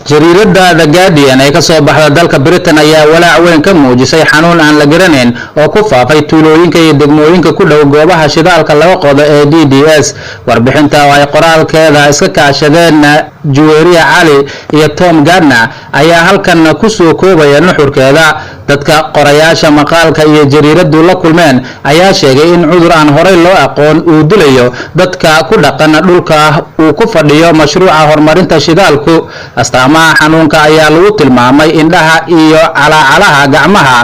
Jariiradda The Guardian ee ka soo baxda dalka Britain ayaa walaac weyn ka muujisay xanuun aan la garanayn oo ku faafay tuulooyinka iyo degmooyinka ku dhow goobaha shidaalka laga qodo ee DDS. Warbixinta oo ay qoraalkeeda iska kaashadeen Juweeriya Cali iyo Tom Gardner ayaa halkan kusoo koobaya nuxurkeeda. Dadka qorayaasha maqaalka iyo jariiraddu la kulmeen ayaa sheegay in cudur aan horey loo aqoon uu dilayo dadka ku dhaqan dhulka uu ku fadhiyo mashruuca horumarinta shidaalku. Astaamaha xanuunka ayaa lagu tilmaamay indhaha iyo calaacalaha gacmaha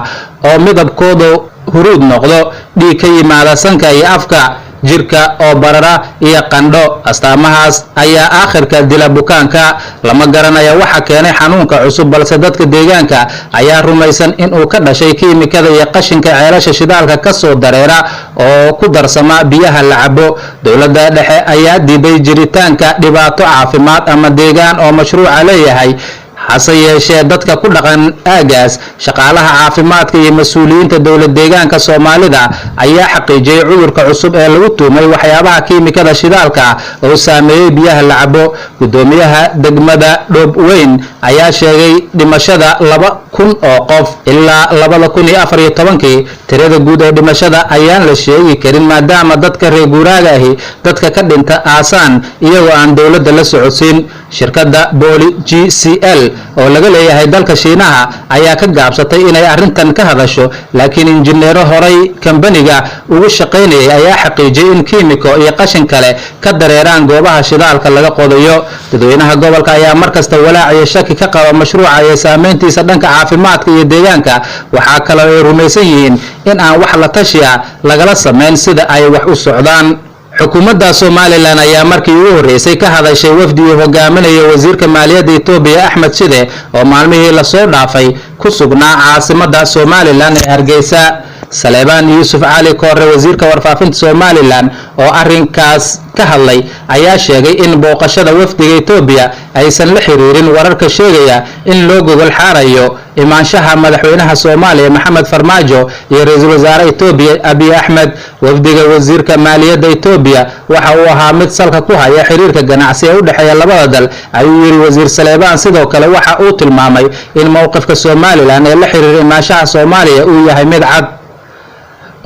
oo midabkoodu huruud noqdo, dhiig ka yimaada sanka iyo afka, jirka oo barara iyo qandho. Astaamahaas ayaa aakhirka dila bukaanka. Lama garanaya waxa keenay xanuunka cusub, balse dadka deegaanka ayaa rumaysan in uu ka dhashay kiimikada iyo qashinka ceelasha shidaalka ka soo dareera oo ku darsama biyaha la cabo. Dowladda dhexe ayaa diiday jiritaanka dhibaato caafimaad ama deegaan oo mashruuca leeyahay. Hase yeeshee, dadka ku dhaqan aagaas, shaqaalaha caafimaadka iyo mas-uuliyiinta dowlad deegaanka Soomaalida ayaa xaqiijiyey cudurka cusub ee lagu tuumay waxyaabaha kiimikada shidaalka oo saameeyey biyaha la cabo. Guddoomiyaha degmada Dhoob Weyn ayaa sheegay dhimashada 2000 oo qof ilaa 2014-kii. Tirada guud ee dhimashada ayaan la sheegi karin, maadaama dadka reer guuraaga ahi dadka ka dhinta aasaan iyagoo aan dowladda la socodsiin. Shirkadda Poly GCL oo laga leeyahay dalka Shiinaha ayaa ka gaabsatay inay arrintan ka hadasho, laakiin injineero horay kambaniga ugu shaqaynayay ayaa xaqiijiyey in kiimiko iyo qashin kale ka dareeraan goobaha shidaalka laga qodayo. Dadweynaha gobolka ayaa markasta walaac iyo shaki ka qaba mashruuca iyo saameyntiisa dhanka caafimaadka iyo deegaanka. Waxaa kaloo ay rumaysan yihiin in aan wax la tashi ah lagala samayn sida ay wax u socdaan. Xukuumadda Somaliland ayaa markii ugu horreysay ka hadashay wafdi uu hogaaminayo wasiirka maaliyadda Etoobiya Axmed Shide oo maalmihii lasoo dhaafay ku sugnaa caasimadda Somaliland ee Hargeysa. Saleebaan Yuusuf Cali Koore, wasiirka warfaafinta Somaliland oo arrinkaas ka hadlay, ayaa sheegay in booqashada wafdiga Etoobiya aysan la xiriirin wararka sheegaya in loo gogol xaarayo imaanshaha madaxweynaha Soomaaliya Maxamed Farmaajo iyo ra-iisul wasaare Etoobiya Abiy Axmed. Wafdiga wasiirka maaliyadda Etoobiya waxa uu ahaa mid salka ku haya xiriirka ganacsi ee u dhexeeya labada dal, ayuu yidhi wasiir Saleebaan. Sidoo kale waxa uu tilmaamay in mowqifka Somaliland ee la xiriira imaanshaha Soomaaliya uu yahay mid cad.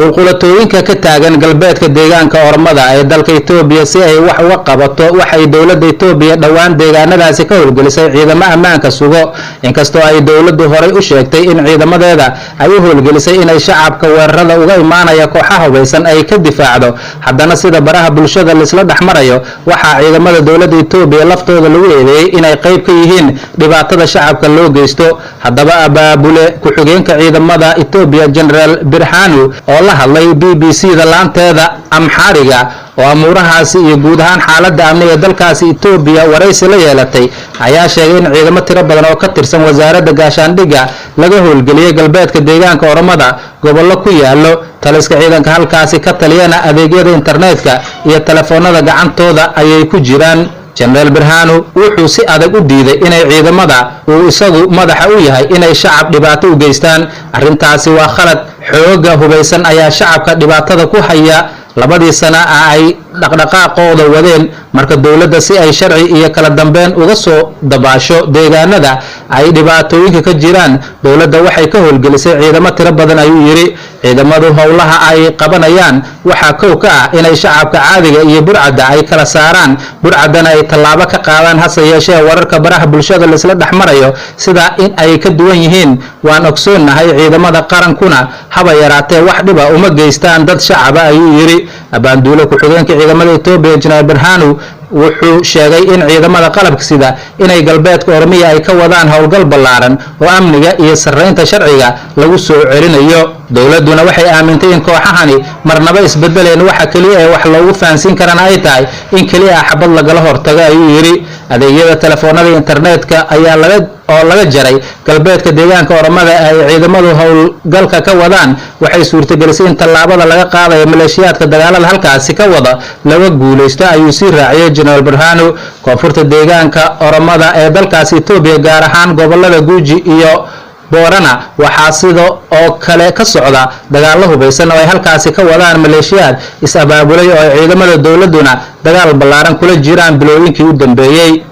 Qulqulatooyinka ka taagan galbeedka deegaanka Ormada ee dalka Etoobiya si ay wax uga qabato, waxay dowladda Etoobiya dhowaan deegaanadaasi ka howlgelisay ciidamo ammaanka sugo. Inkastoo ay dowladdu horay u sheegtay in ciidamadeeda ay u howlgelisay inay shacabka weerarada uga imaanaya kooxaha hubaysan ay ka difaacdo, haddana sida baraha bulshada laisla dhexmarayo, waxaa ciidamada dowladda Etoobiya laftooda lagu eedeeyey inay qayb ka yihiin dhibaatada shacabka loo geysto. Haddaba, abaabule ku-xigeenka ciidamada Etoobiya, Generaal Birhanu, oo la hadlay BBC da laanteeda Amxaariga oo amuurahaasi iyo guud ahaan xaaladda amni ee dalkaasi Etoobiya waraysi la yeelatay, ayaa sheegay in ciidamo tiro badan oo ka tirsan wasaaradda gaashaandhigga laga howlgeliyey galbeedka deegaanka Oromada gobollo ku yaallo. Taliska ciidanka halkaasi ka taliyana adeegyada internetka iyo telefoonada gacantooda ayay ku jiraan. Jenaraal Birhanu wuxuu si adag u diiday inay ciidamada uu isagu madaxa u yahay inay shacab dhibaato u geystaan. Arrintaasi waa khalad. Xooga hubaysan ayaa shacabka dhibaatada ku haya labadii sana ah ay dhaqdhaqaaqooda wadeen. Marka dowladda si ay sharci iyo kala dambeyn uga soo dabaasho deegaanada ay dhibaatooyinka ka jiraan, dowladda waxay ka howlgelisay ciidamo tiro badan, ayuu yidhi. Ciidamadu howlaha ay qabanayaan waxaa kow ka ah inay shacabka caadiga iyo burcadda ay kala saaraan, burcaddana ay tallaabo ka qaadaan. Hase yeeshee, wararka baraha bulshada laisla dhex marayo sida in ay ka duwan yihiin waan ogsoonnahay. Ciidamada qarankuna haba yaraatee wax dhiba uma geystaan dad shacaba, ayuu yidhi abaanduule ku-xigeenka ciidamada Etoobiya. Jenaraal Birhanu wuxuu sheegay in ciidamada qalabka sida inay galbeedka Oromiya ay ka wadaan howlgal ballaaran oo amniga iyo sarreynta sharciga lagu soo celinayo. Dowladduna waxay aamintay in kooxahani marnaba isbedeleen, waxa keliya ee wax loogu fahansiin karana ay tahay in keliya ah xabad lagala hortago, ayuu yidhi. Adeegyada telefoonada internetka ayaa laga oo laga jaray galbeedka deegaanka Oromada ay ciidamadu howlgalka ka wadaan waxay suurtagelisay in tallaabada laga qaadayo maleeshiyaadka dagaalada halkaasi ka wada laga guulaysto, ayuu sii raaciyay Jenaraal Burhanu. Koonfurta deegaanka Oromada ee dalkaasi Etoobiya, gaar ahaan gobolada Guuji iyo Boorana, waxaa sida oo kale ka socda dagaallo hubaysan oo ay halkaasi ka wadaan maleeshiyaad is-abaabulay oo ay ciidamada dowladduna dagaal ballaaran kula jiraan bilooyinkii u dambeeyey.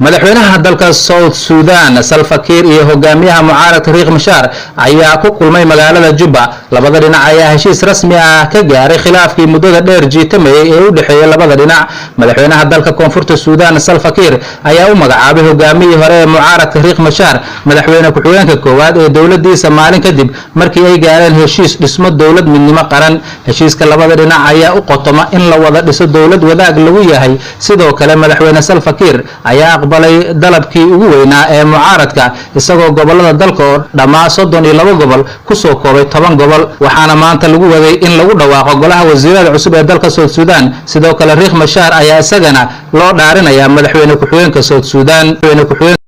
Madaxweynaha dalka South Sudan, Salva Kiir, iyo hogaamiyaha mucaaradka Riek Machar ayaa ku kulmay magaalada Juba. Labada dhinac ayaa heshiis rasmi ah ka gaaray khilaafkii muddada dheer jiitamayay ee u dhexeeyay labada dhinac. Madaxweynaha dalka Koonfurta Suudan, Salva Kiir, ayaa u magacaabay hogaamiyihii hore ee mucaaradka Riek Machar madaxweyne ku-xigeenka koowaad ee dowladiisa, maalin kadib markii ay gaareen heshiis dhismo dowlad midnimo qaran. Heshiiska labada dhinac ayaa u qotoma in la wada dhiso dowlad wadaag lagu yahay. Sidoo kale, madaxweyne Salva Kiir ayaa aqbalay dalabkii ugu weynaa ee mucaaradka, isagoo gobolada dalka oo dhammaa 32 gobol kusoo koobay 10 gobol. Waxaana maanta lagu waday in lagu dhawaaqo golaha wasiirada cusub ee dalka South Sudan. Sidoo kale, Riek Machar ayaa isagana loo dhaarinayaa madaxweyne ku-xigeenka South Sudan. Madaxweyne ku-xigeen.